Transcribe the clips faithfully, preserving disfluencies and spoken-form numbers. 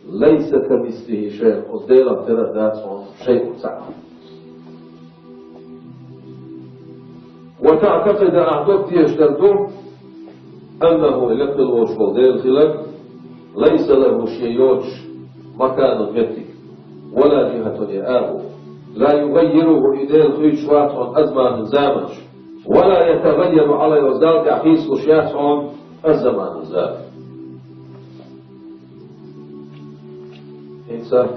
«Лайса камислихи шайъун», оцу Делах тера дац хьуна шайъун цхьаъ. «Ва таътакъида», ахь дог тешаш дар ду, «аннаху», и лекха волуш волу Дела хилар, «лайса лаху», шен йоцуш, «маканун», меттиг, «ва ла жихатун», я агӀо, «ла югаййируху», и Дела хуьйцуш вац хьуна «аз-заману», заманаш, «ва ла ятагӀаййару Ӏалайхи», оцу Далла тӀехь хийцалуш яц хьуна «аз-заману», зама. ХӀинца,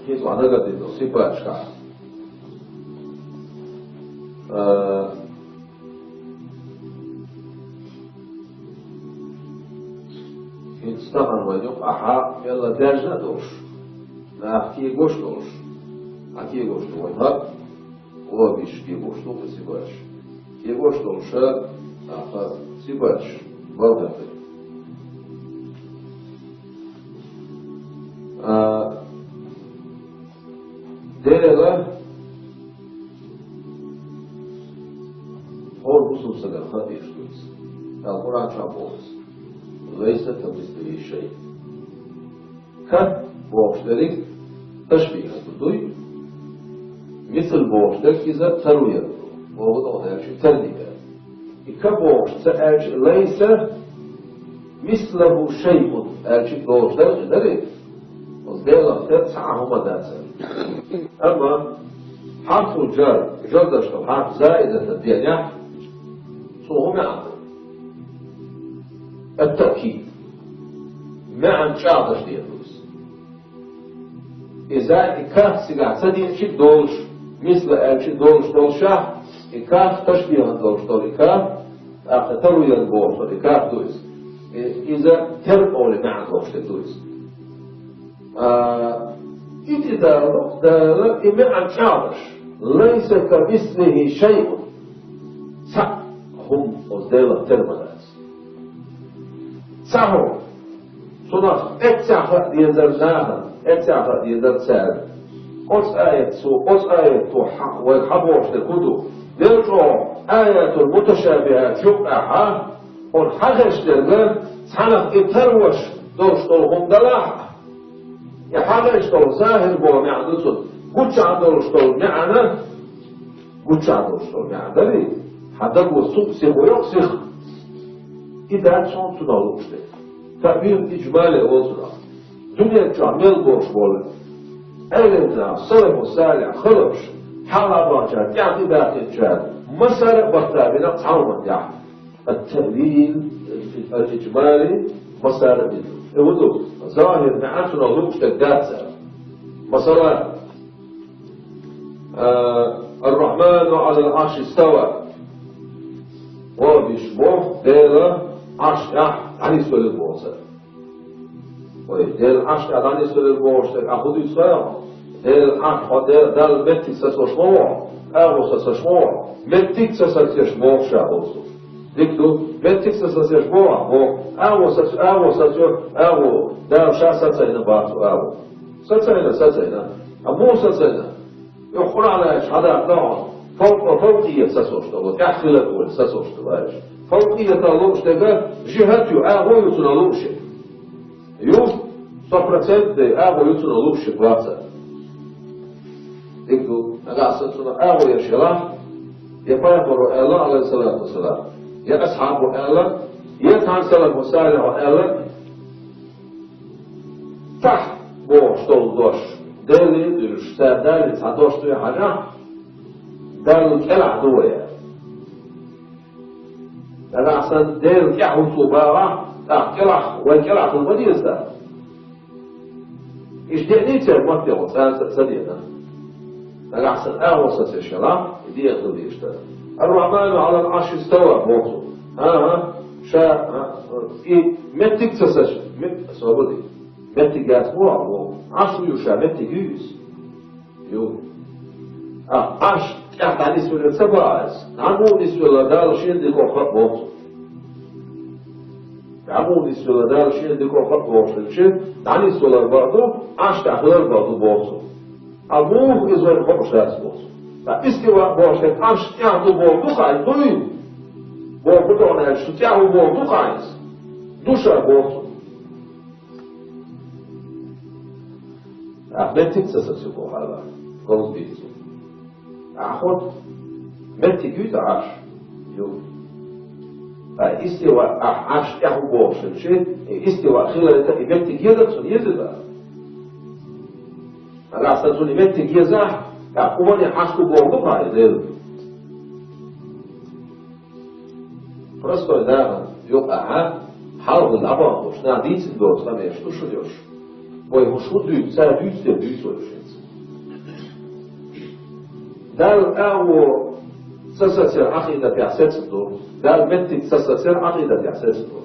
хӀинца ван дагадина сипаташкахь. А, хӀинца тахана вайн юкъахь мелла даьржина а долуш, наха кегош а долуш, а кегош ду вайн хӀара. Вовшашка кегош ду кхин сибаташ. Кегош долуша, тӀаккха сибаташ балхахь. А, Дела хӀора бусалба стагана хаа дезаш ду иза. Дала Къуръан чохь боху иза: «Лайса камислихи шай». Ка бохуш дерг ташбихӀ ду, дуй? Мисл бохуш дерг иза таро яр ду. Боху догӀу аьлча, тарни яр. И ка бохуш ца аьлча, «лайса мислаху шайъун» аьлча, бохуш дерг и дарий? Оцу Делах тера цхьа а хӀума дац аьлла. Амма хьарфул джар, джар деш долу хьарф заидатан денехь, цо хӀун маьӀна ду? Ат-таъкид. МаьӀна чӀагӀдеш деза иза. Иза и каф цигахь ца деъча долуш, мисла аьлча долуш долушехь, и каф ташбихӀан долуш долу и каф, тӀаккха таро яр бохуш долу и каф ду иза. И, иза тера олу маьӀна долуш ду иза. А, и тӀе Дала, Дала и маьӀна чӀагӀдеш: «Лайса камислихи шайъун». Цхьа а хӀума оцу Делах тера ма дац. Цхьа хӀума. Цунах эццехь хаа дезар нахана, эццехь хаа дезар цаьрга. Оцу аят цо, оцу аят цо хьа-, вайга хьан бохуш дерг хӀун ду? Дел чӀогӀа аятул муташабихӀат юкъахь, хьуна хьан хезаш дерг, цхьанах и тарош долуш долу хӀума далахь а, и хьан хезаш долу захӀир боху маьӀна ду цунна, гучахь долуш долу маьӀна, гучахь долуш долу маьӀна дарий, хьан даго цунна сиха йоккху сиха. И дац хьуна цунах лууш дерг. Таъвил иджмали олу цунах. Дуьнен чохь мел болуш болу Ӏелам наха, салафу салихь, халапаш, хьалха бахчара, тӀаьхьа даккхинчара, масара а баттабина цхьа хӀуманна тӀехь. Ат-таъвил, ал-иджмали, масара а бина. И хӀун ду? Захир маьӀна цунах лууш дерг дац цара. Масала, а, «Ар-Рахьману Ӏалал Ӏарши истава». Вовшаш боху, Дела Ӏарш тӀехь дӀанисвелира боху цара. Вай, Дела Ӏарш тӀехь дӀанисвелира бохуш дерг ахь хӀун дуьйцу хаьий хьуна? Дела Ӏарш, хьо Де-, Далла меттиг сацош ма ву хьо, агӀо сацош ма ву хьо, меттиг ца сацош боху ша оцу. Дика ду, меттиг ца сацош боху ахь, боху, агӀо сацо, агӀо сацо, агӀо, Дала ша сацийна боху агӀо. Сацийна, сацийна. А муха сацийна? Юха Къуръан аяташ хьадаккха хьуна, фавкъа-, фавкъият сацош долу, тӀехь хилар олий сацош долу аьлча. Фавкъиятах лууш дерг жихӀат ю, агӀо ю цунах лууш. Ю, сто процент дай, агӀо ю цунах лууш вац. Дика ду, нагахь санна цунах агӀо еш елахь, я пайхамаро аьлла, Ӏалайхиссалату вассалам, я асхьабо аьлла, я цхьана салафу салихьо аьлла, цхьа бохуш долу дош, Деле а дуьллуш, цара далийна цхьа дош дуй хьажахь, Далла кӀелахь ду вай аьлла. Нагахь санна Дела тӀехь ву цо бахахь, тӀаккха кӀелахь, вай кӀелахь хила ма деза Дала. Иштта деъний церан маттехула, цара ца, ца деъна. Нагахь санна агӀо сацош елахь, и деъна хила дезаш дара. «Ар-Рахьману Ӏалал Ӏарши истава» боху цо. ХӀан-хӀа, ша, а, и меттиг ца сач-, мет-, собаре. Меттиг яц боху, боху. Ӏарш ву ю ша, меттиг ю иза. Ю. А, Ӏарш тӀехь дӀанисвелира ца боху иза. ДӀа муха нисвелла Дала шена дика хаа боху цо. ДӀа муха нисвелла Дала шена дика хаа бохуш дерг шен, дӀанисвалар бакъ ду, Ӏарш тӀехь хилар бакъ ду боху цо. А муха иза вайна хууш дац боху цо. Ткъа истива бохуш дерг Ӏарш тӀехь ду боху ду хаьий, дуй? Боху ду тхуна аьлча, шу тӀехь ву боху ду хаьий иза? Ду ша боху цо. Ахь меттиг ца сацо боху хьала, галдийцу. Ахь хӀотта меттиг юй ца Ӏаш? Ю. Ткъа истива ахь Ӏаш тӀехь ву бохуш хилча, и истива хиларца и меттиг еза цунна, еза? Ткъа сан цунна и меттиг езахь, тӀаккха хӀумане хьаш ву боху ду хьа и Дела? Простой нахана юкъахь хьалха дӀабахалуш, наха дийцина доцу къамелаш ду шуна уьш. Вай хӀун шу дуьйцу, ца дуьйцу, те дуьйцу вай шуьца. Далла агӀо ца сацар Ӏакъидатехь сецна ду, Далла меттиг ца сацар Ӏакъидатехь сецна ду.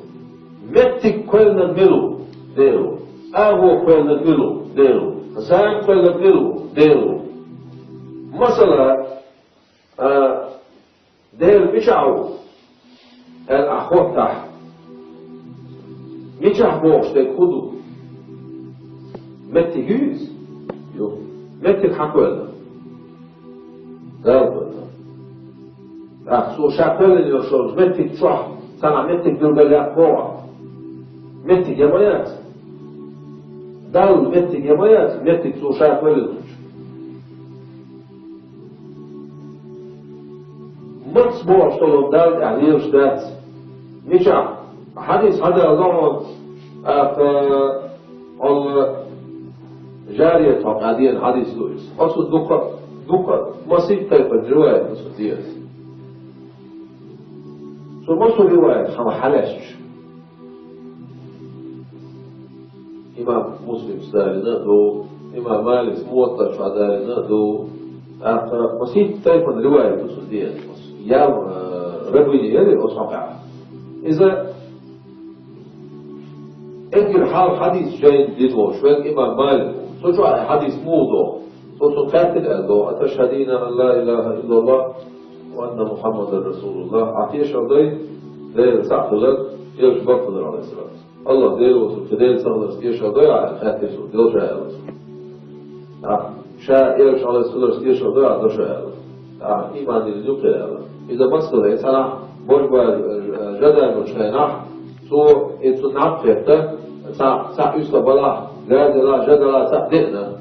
Меттиг кхоьллинарг мила ву? Дела ву. АгӀо кхоьллинарг мила ву? Дела ву. Зама кхоьллинарг мила ву? Дела ву. Масала, а, Дела мичахь ву аьлла ахь хоттахь, мичахь бохуш дерг хӀун ду? Меттиг юй иза? Ю. Меттиг хьан кхоьллина? Дала кхоьллина. ТӀаккха цо ша кхоьллина йолуш йолчу меттиг чохь цхьана меттиг билгал яккха боху ахь. Меттиг я ма яц? Далла меттиг я ма яц? Меттиг цо ша кхоьллина. Маца бохуш долу Далла тӀехь лелаш дац. Мичахь? Хьадис хьадалла хьуна, тӀаккха хьуна жарият хьокъа дена хьадис ду иза. Оцу дукха, дукха масийтта тайпана риваят ду цу деза. Цу массо риваят хьан хьалаьцча. Имам Муслимс далийна а ду, имам Маликс Муваттаъ чохь далийна а ду. ТӀаккха масийтта тайпана риваят ду цу деза. Ял, э, рабыня яра оцу хьокъехь. Иза эггара хьалха хьадис жайна дина волуш верг имам Малик ву. Цу чохь и хьадис муха доху? Цо цунна хаьттина аьлла доху: «Аташхьадина ан ла илаха иллаллах ва анна Мухьаммадан расулуллах?» Ахь тешам дой Дела цхьаъ хилар, элча бакъ хилар, алейхиссалам. Аллах Дела воцург, кхин Дела ца хиларца тешам дой ахь аьлла хаьттира цо, делша аьлла цо. Ахь ша элча алейхиссалам тешам дой ахь, доша аьлла. Ахь иман диллина юккъе аьлла. Иза массо а цхьанахь божбар, э, жадарнаш хенахь, цо и цу наб хетта, цхьа, цхьа уьстагӀ балахь, гардала, жадала цхьаъ деана.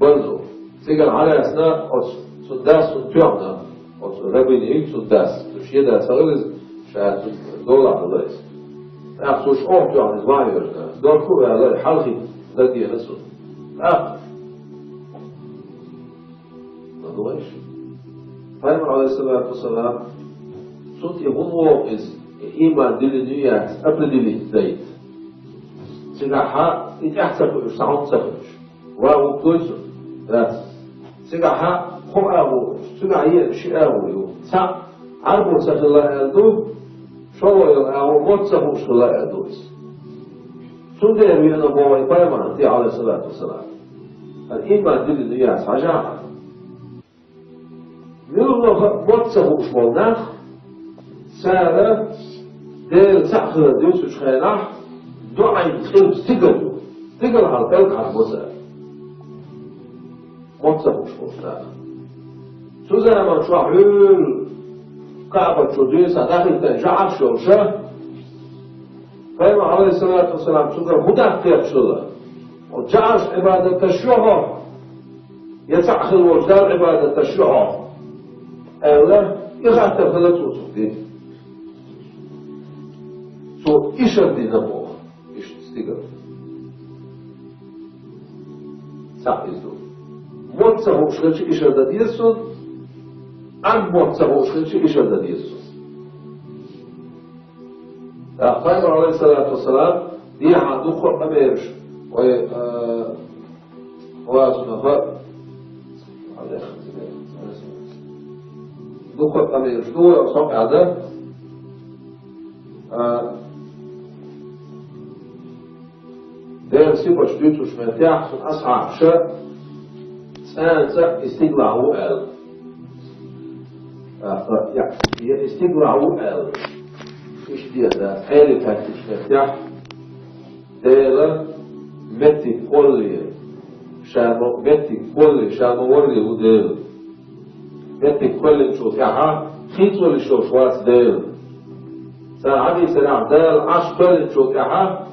Барзу. Цигара хьалаьцна оцу цунна дас цунна тоьхна, оцу рабыня цунна дас, цу шен дас хилла иза, ша цунна долахь хилла иза. ТӀаккха цу шен охьа тоьхна иза ван вежна, дорху а ваьлла, хьалхе даггена цунна. ТӀаккха, ма ду вайша. Пайхамар, алейхиссалату вассалам, цунна тӀе хӀун вогӀу иза, и иман диллина ю яц, определить дайта. Цигахь и тӀаьхьа ца хуьуш, цхьа хӀума ца хуьуш. Ва вукхуьйцу? Дац. Цигахьа кхо агӀо, цигахь еана ши агӀо ю. Цхьаъ Ӏарбо ца хилла аьлла ду, шолгӀа йолу агӀо мотт ца хууш хилла аьлла ду иза. Цундела веана боху вайн пайхамар, тӀе, алейхиссалату вассалам. Ткъа иман диллина яц хьажахьа. Муьлхха а мотт ца хууш болу нах, цара Дела цхьаъ хилар дуьйцучу хенахь, доӀанна къилба стигала ю. Стигала хьалха кӀелхьарбо цара. Мотт ца хууш болчу наха. Цу заман чохь хьуьлла Каъбат чу дуьйна сан дӀахӀиттина жӀарш йолуша, пайхамар, алейхиссалату вассалам, цуьнгара хӀун даккха кхеташ хилла? Оцу жӀарш Ӏибадаташ ю хьо? Я цхьаъ хилла волчу Далла Ӏибадаташ ю хьо? Аьлла, и хаттар хилла цо цунна дина. Цо ишар дина боху, иштта стигала. Цхьаъ иза ду. Мотт ца хууш хилча ишар дан деза цунна, Ӏан мотт ца хууш хилча ишар дан деза цунна. ТӀаккха пайхамар, алейхиссалату вассалам, дехьа дукха а къамелаш, вай, а, вацунах а, дукха а къамелаш ду вай оцу хьокъехь дан, а, Делан сипаташ дуьйцуш меттехь, цуьнан асхьабаша цӀанца и стигалахь ву аьлла. ТӀаккха, я, я и стигалахь ву аьлла. Иштта деза, хьеле кхаьчча меттехь, Дела меттиг кхоллале, ша ма, меттиг кхоллале, ша ма-варра ву Дела. Меттиг кхоьллинчул тӀаьхьа хийцалуш йолуш вац Дела. Цара хьадийцарехь, Дала Ӏарш кхоьллинчул тӀаьхьа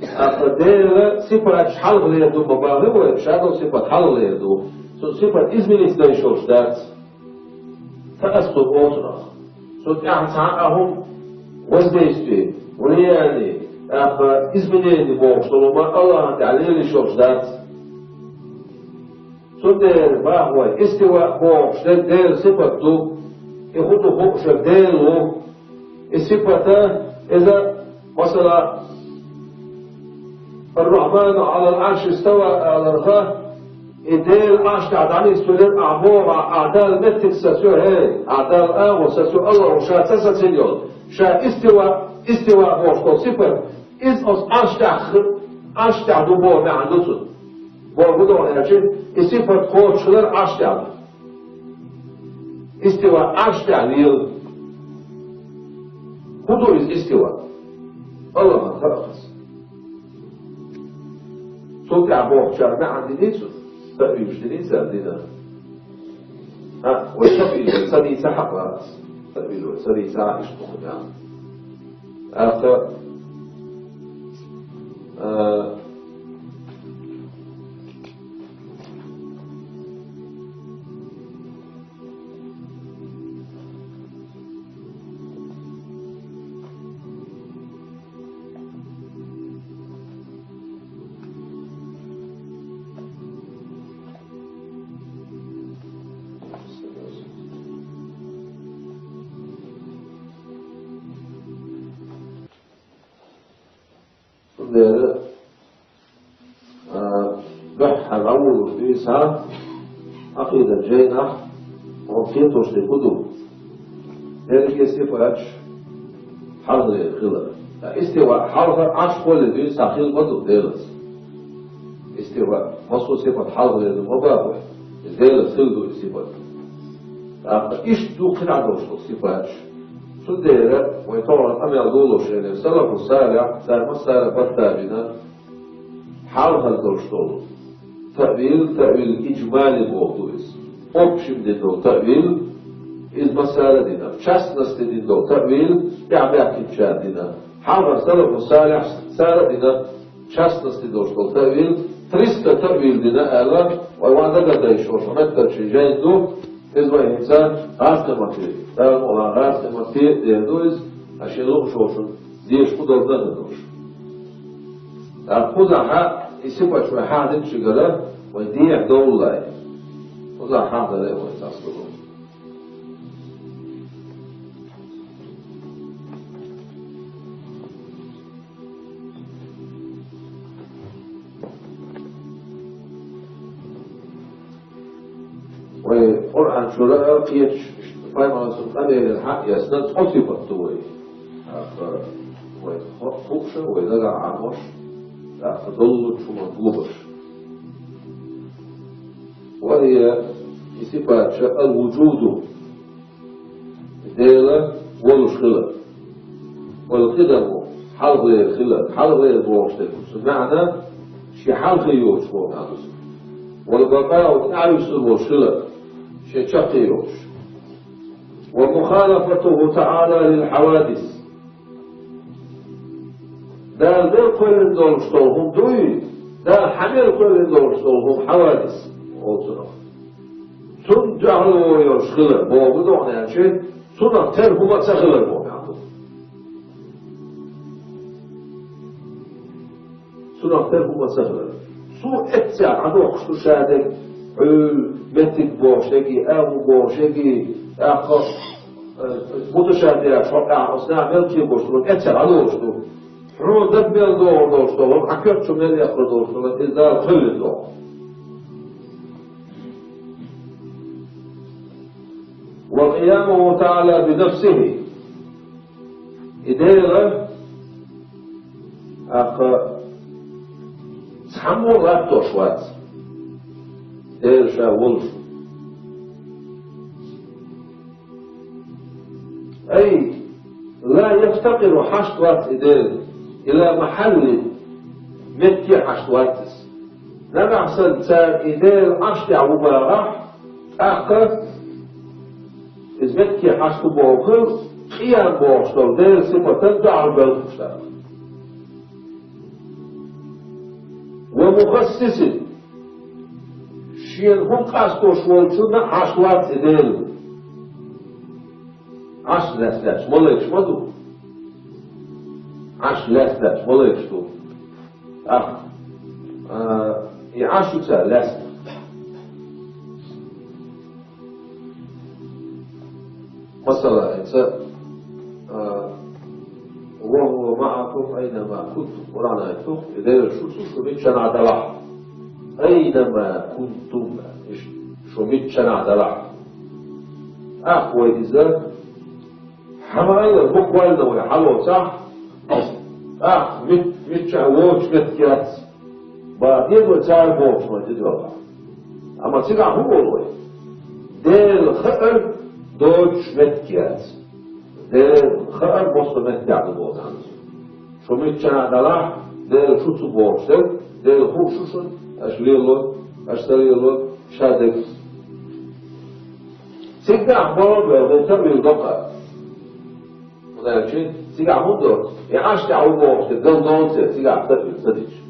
ТӀаккха Делан сипаташ хьалхалера ду ма бахар вай, шадолу сипат хьалхалера ду. Цу сипат изменить дайш йолуш дац. Таассур оцунах. Цу тӀехь цхьа а хӀума воздействие, влияние, тӀаккха изменение бохуш долу ма Аллахьан тӀехь лелаш йолуш дац. Цундела боху вай, истива бохуш дерг Делан сипат ду, и хӀун ду хууш Дела ву. И сипата, иза, масала, «Ар-Рахьману Ӏалал Ӏарши истава» аларха, и Дела Ӏарш тӀехь дӀанисвелира, ахь боху, ахь Далла меттиг сацо, хӀей, ахь Далла агӀо сацо, Аллахьо ша ца сацийна йолу, ша истива, истива бохуш долу сипат, иза оцу Ӏарш тӀехь, Ӏарш тӀехь ду боху маьӀна ду цуьнан. Боху ду аьлча, и сипат кхочушхилар Ӏарш тӀехь ду. Истива Ӏарш тӀехь лела. ХӀун ду иза истива? Аллахьан хаа хаза. Цул тӀаьхьа бохучара маьӀна динийца, таъвилаш динийца дина. ХӀа, вай таъвил вай ца дийца хьакъ вац. Таъвил вай ца дийца иштта хӀума яц. ТӀаккха, а, Цундела, а, дуьххьара дӀаволуш дуьйцу хьан, Ӏакъидан жайнахь, хӀокху кхетош дерг хӀун ду? Дерриге сифаташ хьалхалера хилар. Ткъа истива хьалха Ӏарш кхолле дуьйцу хьан хилла ма ду Делаца. Истива, массо а сифат хьалхалера ду ма боху вай. Иза Делаца хилла ду и сифат. ТӀаккха иштта ду кхидӀа долуш долу сифаташ. Цундела вай тохара къамел долуш хилла, салафу салихь, цара массара а баттабина, хьалхара долуш долу таъвил, таъвил иджмали боху ду иза. Общим дина долу таъвил, иза массара а дина. В частности дина долу таъвил, тӀаьхьабаьхкинчара дина. Хьалхара салафу салихь цара а дина, в частности долуш долу таъвил, триста таъвил дина аьлла, вай ван дагадайш йолуш, хӀун меттара ши жайна ду, иза вай хӀинца гӀазкхи ма-те, Дала мукъ лахь гӀазкхи ма-те дер ду иза, ткъа шен лууш волчун деша хӀун долу дан а долуш. ТӀаккха кхузахь и сифаташ вай хьахдина шигара, вай дехьа довлале. Кхузахь хьахдаре вай цхьацца лур. Вай Къуръан чуьра а кхеташ, пайхамаран къамелера хьа а эцна, цкъа сифат ду вай. ТӀаккха вай хо-, хууш а, вай дагахь Ӏамош, тӀаккха доллучу хӀуманна гобаш. Ва хия, и сифаташ, ал-вуджуду, Дела волуш хилар. Вал-къидаму, хьалхалера хилар. Хьалхалера бохуш дерг, цуьнан маьӀна шен хьалхе йоцуш боху маьӀна ду цуьнан. Вал-бакъау, тӀаьхьавуьсур волуш хилар, шен чаккхе йоцуш. Ва мухалафатуху таӀала лил-хьавадис. Дала мел кхоьллина долуш долу хӀума дуй, Дала хьан мел кхоьллина долуш долу хӀума, хьавадис олу цунах. Цунна дуьхьало йолуш хилар боху ду, догӀна аьлча, цунах тера хӀума а ца хилар боху маьӀна ду. Цунах тера хӀума а ца хилар. Цо эццехь дӀадоккхуш ду ша дерг, Ӏуьйла, меттиг бохуш дерг, агӀо бохуш дерг, тӀаккха, э, муташаббихьаш, хӀокху тӀехь оцу наха мел кхин болуш ду, эццехь дӀалоцуш ду. Хьуна дага мел догӀур долуш долу, хьан коьрта чу мел яккхар долуш долу, иза Дала кхоьллина догӀу. Ва къиямуху таӀала би нафсихи. И Дела, тӀаккха цхьаммо а латтош вац. Дела ша волуш. Ай, ла яфтакъиру, хьашт вац и Дела, ила махьаллин, метте хьашт вац иза. Нагахь санна цара и Дела Ӏарш тӀехь ву бахахь, тӀаккха иза метте хьашт ву бохург, къиям бохуш долу Делан сифатан дуьхьал белхаш дара. Мухассисин, шена хӀума къастош волчунна Ӏаш вац и Дела. Ӏаш лаьцначу малайкаш ма ду. Ӏаш лаьцначу малайкаш ду. ТӀаккха, а, и Ӏаш ю цара лаьцна. Масала, хӀинца, а, «Ва хӀува маӀакум айна ма кунтум». Къуръан аят ду, и Дела шу цу, шу миччанахь далахь. Айна ма кунтум, иш, шу миччанахь далахь. ТӀаккха вай иза хьамайла буквально вай хьалоцахь, тӀаккха мит-, мичча а воцуш меттиг яц. Бан деза вай цара бохуш вайн тӀедоьлхахь. Амма цигахь хӀун олу вай? Дела хаар доцуш меттиг яц. Дела хаар массо а меттехь ду боху цо. Шу миччанахь далахь, Дела шу цу бохуш дерг, Дела хууш шу шуна, аша лело, аша ца лело, ша дерг. Цигахь боху вай, вай таъвил доккха. ХӀунда аьлча цигахь хӀун до? И Ӏаш тӀехь ву бохуш дерг, гал долу церан цигахь таъвил ца дича.